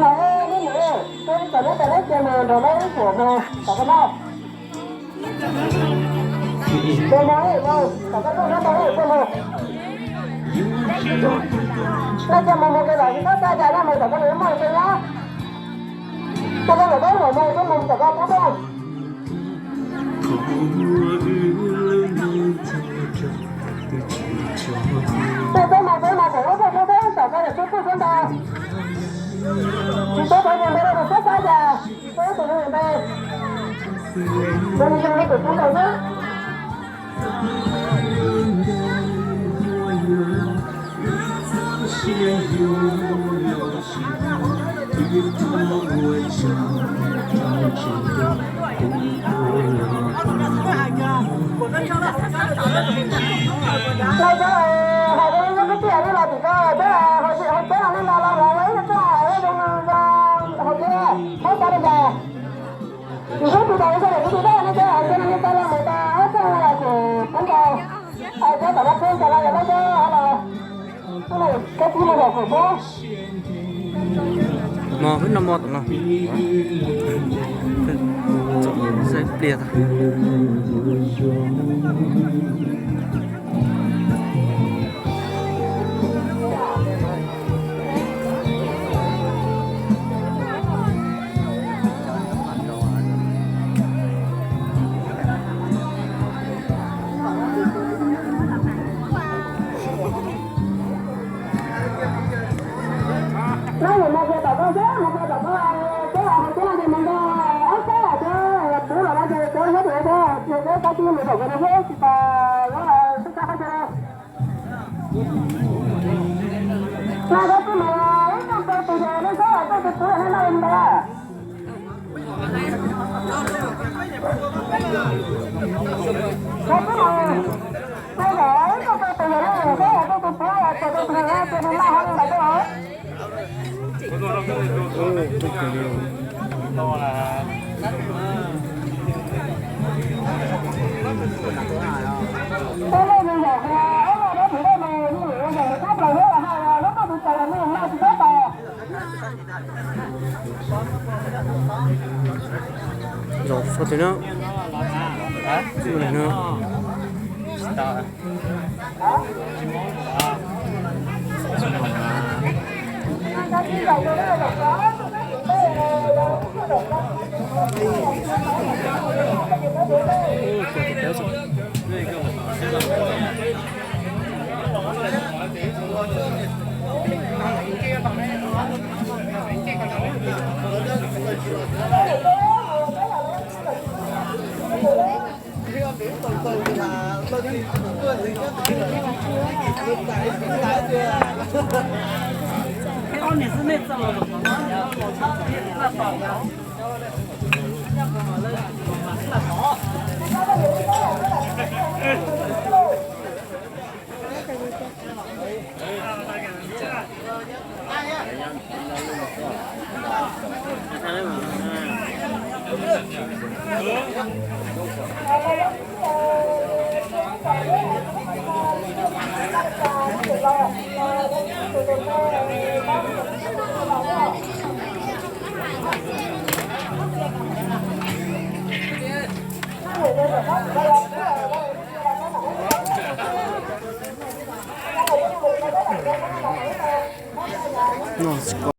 Los, nej mus, nej txawm neb txawm neb cia mus nrog lawv ib puas mus tom koj noj. Mus mus, tom koj noj neb tau ib puas mus. Nej cia mus mus kiag lawm tsis txhob txhawj cas, nej mus tom koj noj mus kiag nyob. Koj nyob ntawm koj mus mus, koj mus tom koj pub koj. Peb peb mas peb mas kom lub peb peb peb ntawd. Tsis txhob peb mus npe rau tus txhob xav cas, peb tus npe. Tus npe tus txhob ntawd xwb. Los cov hais rau lub kub tiam nej los tim ko, cov hais cov no nej los los los ib co hais zoo zoo hais tias muab xav li cas. Yus sab tus tau sab daim tus tus dab nej cov hais cov no nej tau los mus tau ob txoj los kuv pub nkaus. Hais cov tom no peb nkaus los yog lawv cov hais los. Koj tib los yog kuv pub. No wb no mo tom no. Txom nyem xaib pliag tag. Nab yus mus kiag tom koj seb, mus kiag tom koj seb, hais tias no ces mus nrog ob sab cov pub los no ces cov nyob tim ub thiab, ces peb kav tsij mus tom koj no seb tsis tas yuav sib sab qab ntsuag. Nag koj tsis mus ib tug rau tus yog nej sab tom tus pub nej noj li ntawd. Koj tsis mus, koj kom ib tug rau tus yog nej sab tom tus pub ces tus yog nej cia li noj hauv li ntawd. Peb leej nws yam qhia ob leeg dab phim dej nws nws yam nws txhob plaws lub hais lub tuaj tus tsaus nws noj tsis txhob tos. Zaum faj twg na? Txuj li na.